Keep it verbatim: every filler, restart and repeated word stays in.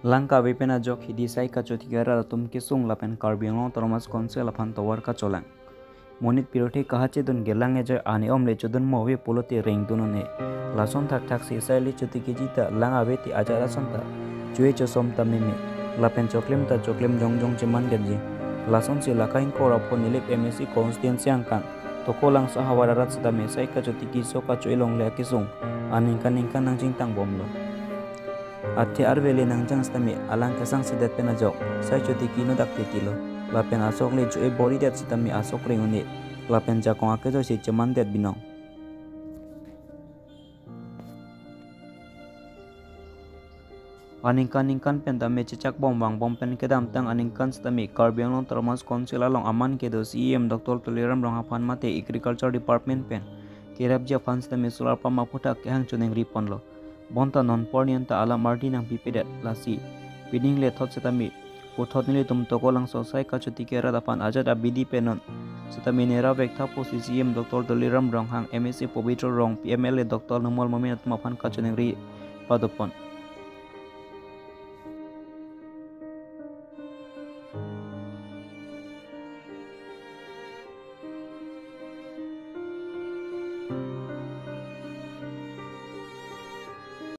Lang kave pen ajok hidi sai kachotiki arat atum kesung lapen Karbi Anglong Autonomous Council aphan tovar kacholang. Monit pirthe kahachedun ke lang ejoi ani om le chodun mo ave pulote rengdun un-e. Lason thakthak si sai le chotikiji ta lang ave te ajat ason ta cho-e chosom ta meme. Lapen choklim ta choklim jongjong cheman detji. Lasonsi la kaingkor apho Nilip M A C constituency angkang Tokolangso ahavar arat sitame sai kachotiki so kacho-e longle akesung aningkan ningkan nangchingtang bomlo. Athe arve le nangjang sitame alang kesang sedet pen ajok sai chotiki nodak titilo. Lapen asok le cho-e bor-idet sitame asok reng un-e. Lapen jakong akejoisi cheman det binong. Aningkan ningkan pen tame chechak bom vang bom pen kedamtang aningkan sitame Karbi Anglong Autonomous Council along aman kedo C E M Doctor Tuliram Ronghang aphan mate Agriculture Department pen kerapji aphan sitame solar pump aphuthak kehang choningri ponlo. Bonta non porni anta alam ardi nangpipedet lasi pining le thot sitame puthot nelitum Tokolangso sai kachotiki arat aphan ajat abidi pen non sitame nera vek tha pusi C E M Doctor Tuliram Ronghang, M A C Pobitro Rongpi, M L A Doctor Numal Momin atum aphan kachoningri padopon.